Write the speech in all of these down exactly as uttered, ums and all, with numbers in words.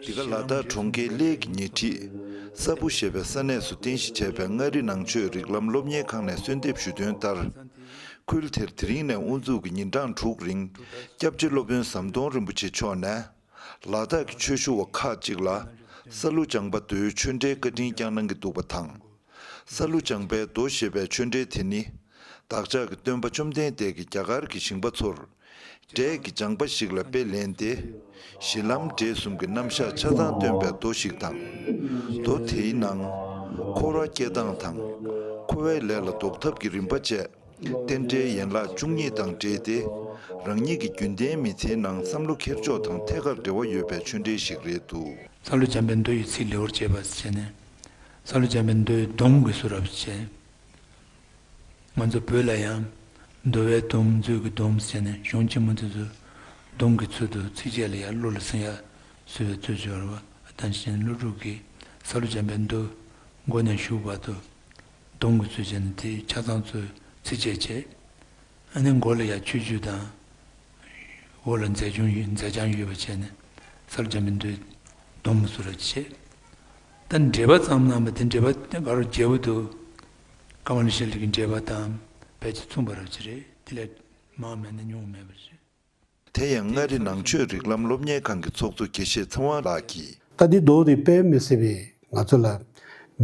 འདི་ག་ལ་དྭགས་གྲོང་ཁྱེར་གླེ་གི་ཉེ་འཁྲིས་ས་ཕུ་ཞེས་པའི་ས་གནས་སུ་རྟེན་གཞི་བྱས་པའི་མངའ་རིས་ནང་ཆོས་རིགས་ལམ་སློབ་གཉེར་ཁང་ནས་གསོལ་འདེབས་ཞུས་དོན་ལྟར། ཁུལ་དེར་དེ་རིང་ནས་དབུ་འཛུགས་ཀྱིས་ཉིན་གྲངས་དྲུག་རིང་སྐྱབས་རྗེ་སློབ་དཔོན་ཟམ་གདོང་རིན་པོ་ཆེ་མཆོག་ནས། ལ་དྭགས་ཀྱི་ཆོས་ཞུ་བ་ཁག་ཅིག་ལ་ས་ལུ་ལྗང་པ་མདོའི་ཆོས་འབྲེལ་བཀའ་དྲིན་བསྐྱངས་གནང་གི་འདུག་པ་དང་། ས་ལུ་ལྗང་པའི་མདོ་ཞེས་པའི་ཆོས་འབྲེལ་དེ་ནི། བདག་ཅག་གི་སྟོན་པ་བཅོམ་ལྡན་འདས་ཀྱིས་རྒྱ་གར་གྱི་ཞིང་པ་ཚོར། འབྲས་ཀྱི་ལྗང་པ་ཞིག་ལ་དཔེ་ལེན་ཏེ། གཞི་ལམ་འབྲས་གསུམ་གྱི་རྣམ་གཞག་ཆ་ཚང་སྟོན་པའི་མདོ་ཞིག་དང་། མདོ་དེའི་ནང་། འཁོར་བ་སྐྱེ་སྟངས་དང་། འཁོར་བའི་ལས་ལ་ལྡོག་ཐབས་ཀྱི་རིམ་པ་བཅས། རྟེན་འབྲེལ་ཡན་ལག་བཅུ་གཉིས་དང་འབྲེལ་ཏེ། རང་ཉིད་ཀྱི་རྒྱུན་ལྡན་མི་ཚེའི་ནང་བསམ་བློ་འཁྱེར་ཕྱོགས་དང་ཐད་ཀར་འབྲེལ་བ་ཡོད་པའི་ཆོས་འབྲེལ་ཞིག་རེད་འདུག་ས་ལུ་ལྗང་པའི་མདོ་ཡི་ཚིག་ལེའུར་བྱས་པ་ཟེར་ནས། ས་ལུ་ལྗང་པའི་མདོ་ཡི་སྡོམ་གྱི་སུ་རབ་བྱས། ང་ཚོ་བོད་ལ་ཡང་། མདོ་བའི་སྡོམ་མཛོད་ཀྱི་སྡོམ་ཟེར་ནས་གཞུང་ཆེན་མོ་དེ་ཚོ་སྡོམ་གྱི་ཚུལ་དུ་ཚིགས་བཅད་ལ་ཡང་བློ་ལ་ཟིན་ཡག་བཟོས་པའི་ཚུལ་བྱོས་ར་བ། ད་གིན་ཀླུ་སྒྲུབ་ཀྱིས་ས་ལུ་ལྗང་པའི་མདོ་མགོ་ནས་མཇུག་བར་དུ། སྡོམ་གྱི་ཚུལ་བྱས་ནས་དེ་ཆ་ཚང་ཚོས་ཚིགས་བཅད་བྱས། ཨ་ནི་མགོ་ལ་ཡང་ཆོས་བརྒྱུད་དང་། འོག་ལ་མཛད་འཕྲིན་ཡོད་མཛད་བྱང་ཡོད་པ་བྱས་ནས་ས་ལུ་ལྗང་པའི་མདོའི་སྡོམ་སུ་ར་བྱས། ད་འགྲེལ་པ་ཙམ་གནང་བ་དེ་འགྲེལ་པ་དེ་ག་རུ་རྒྱས་པོ་འདུག་ཀ་མ་ལ་ཤཱི་ལ་གི་འགྲེལ་པ་དང་ཕལ་ཆེར་མཚུངས་པ་ར་ཅི་རེད། དེ་ལས་མང་མེད་ན་ཉུང་མེད་པ་རེད། དེ་ཡང་མངའ་རིས་ནང་ཆོས་རིགས་ལམ་སློབ་གཉེར་ཁང་གི་ཚོགས་གཙོ་དགེ་བཤེས་ཚེ་དབང་ལགས་ཀྱིས། ད་འདི་མདོ་འདི་དཔེ་མི་སྲིད་པའི་ང་ཚོ་ལ་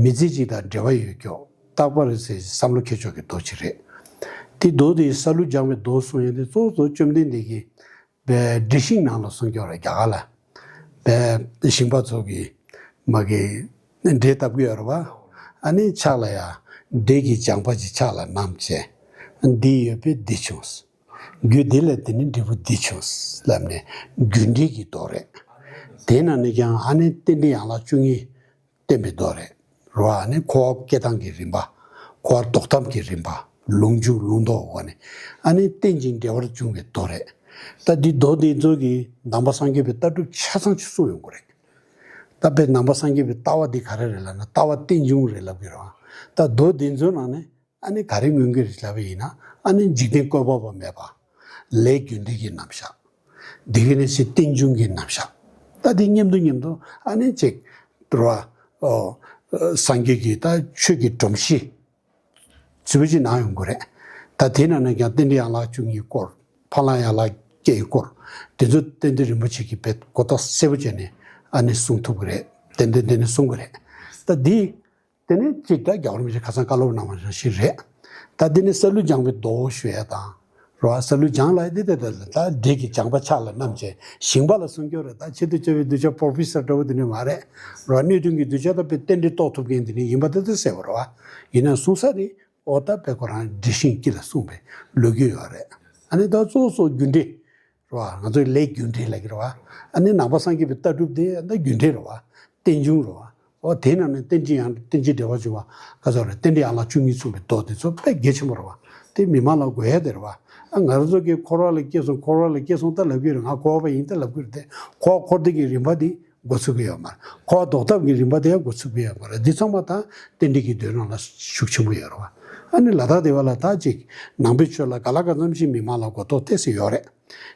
མི་ཚེ་གཅིག་དང་འབྲེལ་བ་ཡོད་ཀྱོག་རྟག་པར་ཟེར་བསམ་བློ་འཁྱེར་ཕྱོགས་ཀྱི་མདོ་ཅིག་རེད། འདི་མདོ་འདི་ས་ལུ་ལྗང་པའི་མདོ་གསུང་ཡ་འདི་གཙོ་བོ་གཙོ་བོ་བཅོམ་ལྡན་འདས་ཀྱིས་པའི་འབྲི་ཤིང་ནང་ལ་གསུང་ཀྱོག་རེད། རྒྱ་གར་ལ་པའི་ཞིང་པ་ཚོ་གིས་མ་གི་འབྲས་བཏབ་ཀྱི་ཡོད་རེད་བ། ཨ་ནི་ཕྱག་ལ་ཡ་འབྲས་ཀྱི་ལྗང་པ་ཅིག་ཕྱག་ལ་བསྣམས་བྱས། འདི་ཡོད་པས་འདི་བྱུང་། རྒྱུ་འདི་ལས་དེ་ནི་འབྲས་བུ་འདི་བྱུང་ལབ་ནས་རྒྱུ་འབྲས་ཀྱི་མདོ་རེད། དེ་ནང་ནས་ཀྱང་ཨ་ནི་རྟེན་འབྲེལ་ཡན་ལག་བཅུ་གཉིས་བསྟན་པའི་མདོ་རེད། རོ་ཨ་ནི་འཁོར་བ་སྐྱེ་སྟངས་ཀྱི་རིམ་པ། འཁོར་བ་ལྡོག་ཐབས་ཀྱི་རིམ་པ། ལུགས་འབྱུང་ལུགས་ལྡོག་འོ་ནི་ཨ་ནི་རྟེན་ཅིང་འབྲེལ་བར་འབྱུང་བའི་མདོ་རེད། ད་འདི་མདོ་འདི་ཚོ་གིས་ནང་པ་སངས་རྒྱས་པའི་ལྟ་གྲུབ་ཆ་ཚང་ཅིག་གསུངས་ཡོང་གི་རེད། ད་དཔེ་ནང་པ་སངས་རྒྱས་པའི་ལྟ་བ་འདི་ག་རེ་རེད་ལབ་ན་ལྟ་བ་རྟེན་འབྱུང་རེད་ལབ་ཀྱི་རེད་བ། ད་མདོ་འདི་ཚོའི་ནང་ནས། ཨ་ནི་ག་རེ་མངོན་གྱི་རེད་ལབ་པ་ཡིན་ན་ཨ་ནི་འཇིག་རྟེན་བཀོད་པ་པོ་མེད་པ། ལས་རྒྱུ་འབྲས་ཀྱི་རྣམ་གཞག་འདི་ག་ནས་ཕྱི་རྟེན་འབྱུང་གི་རྣམ་གཞག་ད་འདི་མཉམ་དུ་མཉམ་དུ་ཨ་ནི་ཅིག་རོ། སངས་རྒྱས་ཀྱི་ད་ཆོས་ཀྱི་སྒྲོམ་གཞི་ཟུར་པ་ཅིག་ནང་ཡོང་གི་རེད། ད་དེ་ནང་ནས་ཀྱང་རྟེན་འབྲེལ་ཡན་ལག་བཅུ་གཉིས་སྐོར། འཕགས་ལམ་ཡན་ལག་བརྒྱད་སྐོར། དེ་ཚོ་རྟེན་འབྲེལ་རིན་པོ་ཆེ་གི་བེད་གོ་རྟོགས་གསལ་པོ་བྱས་ནས་ཨ་ནི་གསུང་ཐུབ་ཀྱི་རེད། ཏན་ཏན་དེ་ནས་གསུང་གི་རེད། ད་འདི། དེ་ནས་གཅིག་ད་རྒྱལ་བ་རིན་པོ་ཆེ་ཁ་སང་བཀའ་སློབ་གནང་བ་ཞིག་རེད། ད་དེ་ནས་ས་ལུ་ལྗང་པའི་མདོ་ཞུ་ཡ་དང་། རོ་ས་ལུ་ལྗང་ལ་དེ་དེ་དེ་ད་འབྲས་ཀྱི་ལྗང་པ་ཕྱག་ལ་བསྣམས་བྱས་ཞིང་པ་ལ་གསུང་སྐྱོར་རེད། ད་ཆེད་དུ་བཅའ་བའི་གདུལ་བྱ་པོ་རོ་ཕེ་སར་འདྲ་བོ་དེ་འདྲ་མ་རེད། རོ་གནད་དོན་གྱི་གདུལ་བྱ་ད་དཔེ་རྟེན་འབྲེལ་རྟོགས་ཐུབ་མཁན་དེ་འདྲ་ཡིན་པ་དེ་དེ་གསལ་བ་རེད་བ། ཡིན་ན་གསུང་ས་དེ་ཨོ་ད་དཔེ་ཁོ་རང་འབྲི་ཤིང་དཀྱིལ་ལ་གསུངས་པའི་ལོ་རྒྱུས་ཡོད་རེད། ཨ་ནི་ད་གཙོ་བོ་གཙོ་རྒྱུ་འབྲས། རེད་བ། ང་ཚོའི་ལས་རྒྱུ་འབྲས་ལབ་ཀྱི་རེད་བ། ཨ་ནི་ནང་པ་སངས་རྒྱས་པའི་ལྟ་གྲུབ་དེ་ཨ་ནི་རྒྱུ་འབྲས་རེད་བ། རྟེན་འབྱུང་རེད་བ། འོ་དེ་ནང་ནས་རྟེན་ཅིང་ཡང་རྟེན་ཅིང་འབྲེལ་བར་འབྱུང་བ་ག་ཚོད་རེད། རྟེན་འབྲེལ་ཡན་ལག་བཅུ་གཉིས་གསུངས་པའི་མདོ་དེ་ཚོ་དཔེ་གལ་ཆེན་པོ་རེད་བ། དེ་མི་མང་ལ་དགོས་ཡ་དེ་རེད་བ། ཨ་ང་རང་ཚོ་གིས་འཁོར་བ་ལ་སྐྱེས་སོང་འཁོར་བ་ལ་སྐྱེས་སོང་ད་ལབ་ཀྱི་རེད། ང་འཁོར་བ་པ་ཡིན་ད་ལབ་ཀྱི་རེད་དེ། འཁོར་བ་འཁོར་འདས་ཀྱི་རིམ་པ་དེ་འགོ་ཚུགས་ཀྱི་ཡོད་མ་རེད། འཁོར་བ་ལྡོག་ཐབས་ཀྱི་རིམ་པ་དེ་ཡང་འགོ་ཚུགས་ཀྱི་ཡོད་མ་རེད། འདི་ཚང་མ་ད་རྟེན་འབྲེལ་གྱི་མདོའི་ནང་ལ་ཤུགས་ཆེན་པོ་ཡོད་རེད་བ། ཨ་ནི་ལ་དྭགས་སྡེ་བ་ལ་ད་ཅིག་ནང་པའི་ཆོས་ལ་ག་ལ་ག་ཙམ་ཞིག་མི་མང་ལ་གོ་རྟོགས་ཏོག་ཙམ་ཡོད་རེད།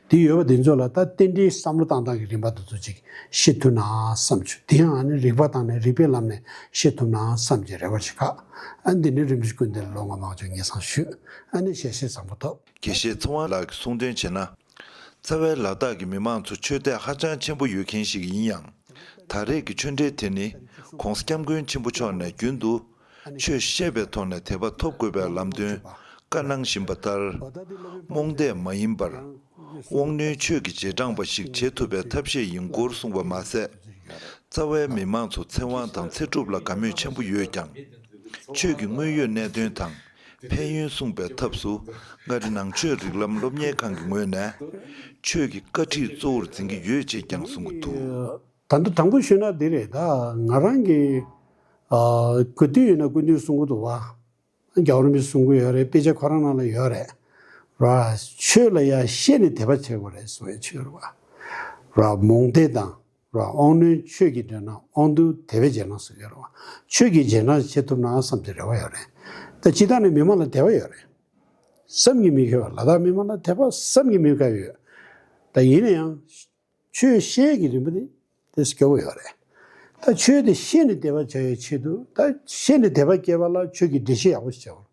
དེ་ཡོད་པ་དེ་ཚོ་ལ་ད་རྟེན་འབྲེལ་བསམ་བློ་བཏང་སྟངས་ཀྱི་རིམ་པ་དེ་ཚོ་ཅིག་ཤེས་ཐུབ་ན་བསམ་བྱུང་། དེ་ཡང་ཨ་ནི་རིགས་པ་བཏང་ནས་རིགས་པའི་ལམ་ནས་ཤེས་ཐུབ་ན་བསམ་གྱི་རེ་བ་ཞིག་ཁ། ཨ་ནི་འདི་ནི་རིན་པོ་ཆེ་ཀུན་ལྡན་ལ་ལོ་ངོ་མང་ཆེ་ངེས་གསང་ཞུས། ཨ་ནི་ཞལ་བཞེས་བཟང་པོ་ཐོབ། དགེ་བཤེས་ཚེ་དབང་ལགས་ཀྱིས་གསུང་དོན་བྱས་ན། རྩ་བའི་ལ་དྭགས་ཀྱི་མི་མང་ཚོ་ཆོས་དད་ཧ་ཅང་ཆེན་པོ་ཡོད་མཁན་ཞིག་ཡིན་ཡང་། ད་རེས་ཀྱི་ཆོས་འབྲེལ་དེ་ནི་༸གོང་ས་༸སྐྱབས་མགོན་ཆེན་པོ་མཆོག་ནས་རྒྱུན་དུ་ཆོས་བཤད་པའི་ཐོག་ནས་དད་པ་ཐོབ་དགོས་པའི་ལམ་སྟོན་བཀའ་གནང་བཞིན་པ་ལྟར། རྨོངས་དད་མ་ཡིན་པར་དབང་རྣོན་ཆོས་ཀྱི་རྗེས་འབྲང་པ་ཞིག་བྱེད་ཐུབ་པའི་ཐབས་ཤེས་ཡིན་སྐོར་གསུངས་པ་མ་ཟད། རྩ་བའི་མི་མང་ཚོ་ཚེ་དབང་དང་ཚེ་སྒྲུབ་ལ་དགའ་མོས་ཆེན་པོ་ཡོད་ཀྱང་། ཆོས་ཀྱི་དངོས་ཡོད་གནད་དོན་དང་ཕན་ཡོན་གསུངས་པའི་ཐབས་སུ་མངའ་རིས་ནང་ཆོས་རིགས་ལམ་སློབ་གཉེར་ཁང་གི་ངོས་ནས་ཆོས་ཀྱི་བཀའ་ཁྲིད་གཙོ་བོར་འཛིན་གྱི་ཡོད་ཅེས་ཀྱང་གསུང་གི་འདུག། ད་ལྟ་དྲང་པོ་ཞུས་ན་འདི་རེད། ད་ང་རང་གིས་ཨ་གོ་དུས་ཡིན་ན་སྐུ་མདུན་གསུང་གི་འདུག་བ། རྒྱལ་བ་རིན་པོ་ཆེ་གསུང་གི་ཡོད་རེད། དཔེ་ཆ་ཁོ་རང་ནང་ལ་ཡོད་རེད། ར་ཆོས་ལ་ཡ་ཤེས་ནས་དད་པ་བྱེད་དགོས་རེད་གསུང་བའི་ཆོས་རེད་བ། ར་རྨོངས་དད་དང་། ར་དབང་རྣོན་ཆོས་ཀྱི་འདོད་ན་དབང་རྟུལ་དད་པའི་རྗེས་གནང་ཟེར་ཡོད་རེད་བ། ཆོས་ཀྱི་རྗེས་གནང་བྱེད་ཐུབ་ན་བསམ་གྱི་རེ་བ་ཡོད་རེད། ད་སྤྱིར་བཏང་ནས་མི་མང་ལ་དད་པ་ཡོད་རེད། བསམ་གྱིས་མི་ཁྱབ་པ། ལ་དྭགས་མི་མང་ལ་དད་པ་བསམ་གྱིས་མི་ཁྱབ་ཡོད། ད་ཡིན་ན་ཡང་ཆོས་བཤད་ཀྱི་རིམ་པ་དེ་དེ་སྐྱོ་བོ་ཡོད་རེད། ད་ཆོས་དེ་ཤེས་ནས་དད་པ་བྱ་བའི་ཆེད་དུ། ད་ཤེས་ནས་དད་པ་སྐྱེ་བ་ལ་ཆོས་ཀྱི་འགྲེལ་བཤད་ཡག་པོ་ཞིག་བྱ་དགོས།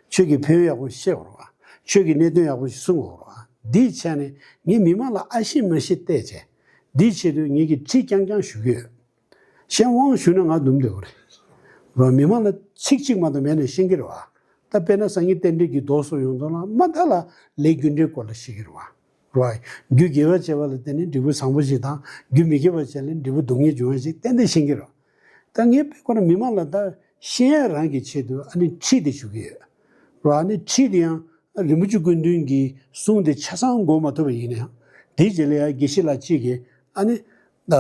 ཆོས་ཀྱི་ཕན་ཡོན་ཡག་པོ་ཤེས་དགོས་རེད་བ། ཆོས་ཀྱི་གནད་དོན་ཡག་པོ་ཞིག་གསུང་དགོས་རེད་བ། འདིའི་ཆ་ནས་ངས་མི་མང་ལ་ཨ་ཤེས་མ་ཤེས་བལྟས་བྱས། འདིའི་ཆེད་དུ་ངེད་ཀྱིས་ཁྲིད་རྐྱང་རྐྱང་ཞུ་གི་ཡོད། གཞན་དབང་ཞུས་ན་ང་འདུམ་སྡོད་པ་རེད། རོ། མི་མང་ལ་ཚིག་གཅིག་མ་གཏོགས་མེད་ནས་ཤེས་ཀྱི་རེད་བ། ད་དཔེར་ན་སངས་རྒྱས་རྟེན་འབྲེལ་གྱི་མདོ་སོགས་ཡོང་དུས་ལ་མ་མཐའ་ལ་ལས་རྒྱུ་འབྲས་སྐོར་ལ་བཤད་ཀྱི་རེད་བ། རོ། རྒྱུ་དགེ་བ་བྱས་པ་ལ་བརྟེན་ནས་འབྲས་བུ་བཟང་པོ་ཞིག་དང་། རྒྱུ་མི་དགེ་བ་བྱས་ནས་འབྲས་བུ་སྡུག་བསྔལ་འབྱུང་བ་ཞིག་ཏན་ཏན་ཤེས་ཀྱི་རེད། ད་ངས་དཔེ་ཁོ་ན་མི་མང་ལ་ད་ཤེས་ཡ་རང་གི་ཆེད་དུ་ཨ་ནི་ཁྲིད་དེ་ཞུ་གི་ཡོད། རོ། ཨ་ནི་ཁྲིད་དེ་ཡང་རིན་པོ་ཆེ་སྐུ་མདུན་གྱི་གསུང་དེ་ཆ་ཚང་གོ་མ་ཐུབ་པ་ཡིན་ན་ཡང་། དེའི་རྗེས་ལ་ཡང་དགེ་བཤེས་ལགས་གཅིག་གིས་ཨ་ནི་ད་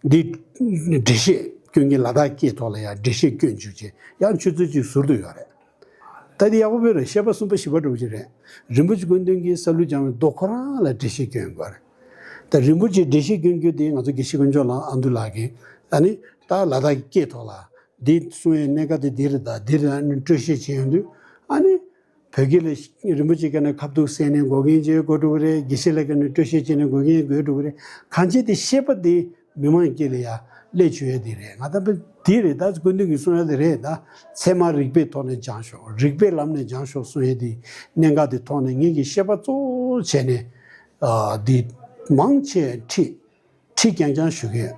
འདི་འགྲེལ་བཤད་སྐྱོན་གྱི་ལ་དྭགས་སྐད་ཐོག་ལ་ཡང་འགྲེལ་བཤད་སྐྱོན་བཅུག་བྱས་ཡང་ཆུ་ཚོད་གཅིག་ཟུར་དུ་ཡོད་རེད། ད་དེ་ཡག་པོ་དཔེ་རེད། བཤད་པ་གསུམ་པ་བཞི་པ་འདྲ་བོ་ཅིག་རེད། རིན་པོ་ཆེ་སྐུ་མདུན་གྱིས་ས་ལུ་ལྗང་བའི་མདོ་ཁོ་རང་ལ་འགྲེལ་བཤད་སྐྱོན་དགོས་རེད། ད་རིན་པོ་ཆེ་འགྲེལ་བཤད་སྐྱོན་རྒྱུ་དེ་ང་ཚོ་དགེ་བཤེས་དཀོན་མཆོག་ལགས་ཨ་འདུ་ལགས་ཀྱིས་ཨ་ནི་ད་ལ་དྭགས་སྐད་ཐོག་ལ་འདི་གསུང་ཡའི་གནད་འགག་དེ་འདི་རེད། ད་འདི་རེད། ཨ་ནི་སྤྲོས་བཤད་བྱེད་ཡོང་དུས་ཨ་ནི་བོད་སྐད་ལ་རིན་པོ་ཆེ་སྐད་ནས་ཁ་ཐུག་གསན་ནས་འགོག་རྐྱེན་བྱེད་དགོས་འགྲོ་གི་རེད། དགེ་བཤེས་ལགས་སྐད་ནས་སྤྲོས་བཤད་བྱས་ནས་འགོག་རྐྱེན་དགོས་འགྲོ་གི་རེད། གང་བྱས་ཏེ་བཤད་པ་དེ་མི་མང་སྐད་ལ་ཡ་སླེབས་བཅུག་ཡ་དེ་རེད། ང་ད་དཔེ་དེ་རེད། ད་སྐུ་མདུན་གྱིས་གསུང་ཡ་དེ་རེད། ད་ཚད་མ་རིགས་པའི་ཐོག་ནས་སྦྱངས་ཤོག་རིགས་པའི་ལམ་ནས་སྦྱངས་ཤོག་གསུང་ཡ་དེ་གནད་འགག་དེ་ཐོག་ནས་ངེད་ཀྱིས་བཤད་པ་གཙོ་བོ་བྱས་ནས་ཨ་འདི་མང་ཆེ་ཁྲིད་ཁྲིད་རྐྱང་རྐྱང་ཞུ་གི་ཡོད།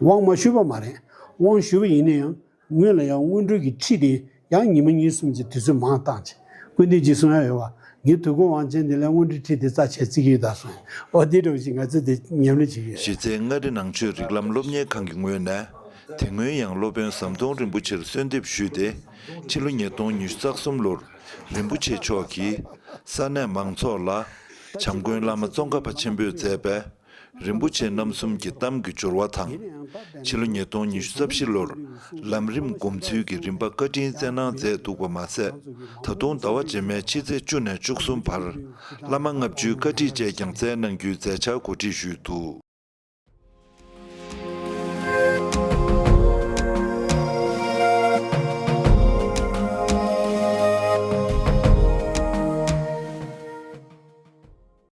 དབང་མ་ཞུས་པ་མ་རེད། དབང་ཞུས་པ་ཡིན་ན་ཡང་སྔོན་ལ་ཡང་སྔོན་འགྲོའི་གི་ཁྲིད་དེ་ཡང་ཉི་མ་གཉིས་གསུམ་གྱི་དུས་ཚོད་མང་བཏང་བྱས། སྐུ་མདུན་གྱིས་གསུང་ཡ་ཡོད་བ། ངའི་དུས་འཁོར་དབང་ཆེན་འདི་ལ་སྔོན་འགྲོའི་ཁྲིད་དེ་རྩ་ཆེ་བརྩི་གི་ཡོད་ད་གསུངས། འོ་འདི་འདྲ་བ་ཞིག་ང་ཚོས་དེ་ཉམས་ལེན་བྱེད་ཀྱི་ཡོད། གཞི་རྩའི་མངའ་རིས་ནང་ཆོས་རིགས་ལམ་སློབ་གཉེར་ཁང་གི་ངོས་ནས་དེ་སྔོན་ཡང་སློབ་དཔོན་ཟམ་གདོང་རིན་པོ་ཆེར་གསོལ་འདེབས་ཞུས་ཏེ། ཕྱི་ལོ་ཉིས་སྟོང་ཉི་ཤུ་རྩ་གསུམ་ལོར་རིན་པོ་ཆེ་མཆོག་གིས་ས་གནས་མང་ཚོགས་ལ་བྱམས་མགོན་བླ་མ་ཙོང་ཁ་པ་ཆེན་པོས་མཛད་པའི་རིན་པོ་ཆེ་རྣམ་གསུམ་གྱི་གཏམ་གྱི་སྦྱོར་བ་དང་། ཕྱི་ལོ་ཉིས་སྟོང་ཉི་ཤུ་རྩ་བཞི་ལོར་ལམ་རིམ་སྒོམ་ཚུལ་གྱི་རིམ་པ་བཀའ་དྲིན་སྩལ་གནང་མཛད་འདུག་པ་མ་ཟད། ད་དུང་ཟླ་བ་རྗེས་མའི་ཕྱི་ཚེས་བཅུ་ནས་བཅུ་གསུམ་བར་བླ་མ་ལྔ་བཅུའི་བཀའ་ཁྲིད་བཅས་ཀྱང་སྩལ་གནང་རྒྱུའི་མཛད་འཆར་གོ་སྒྲིག་ཞུས་འདུག།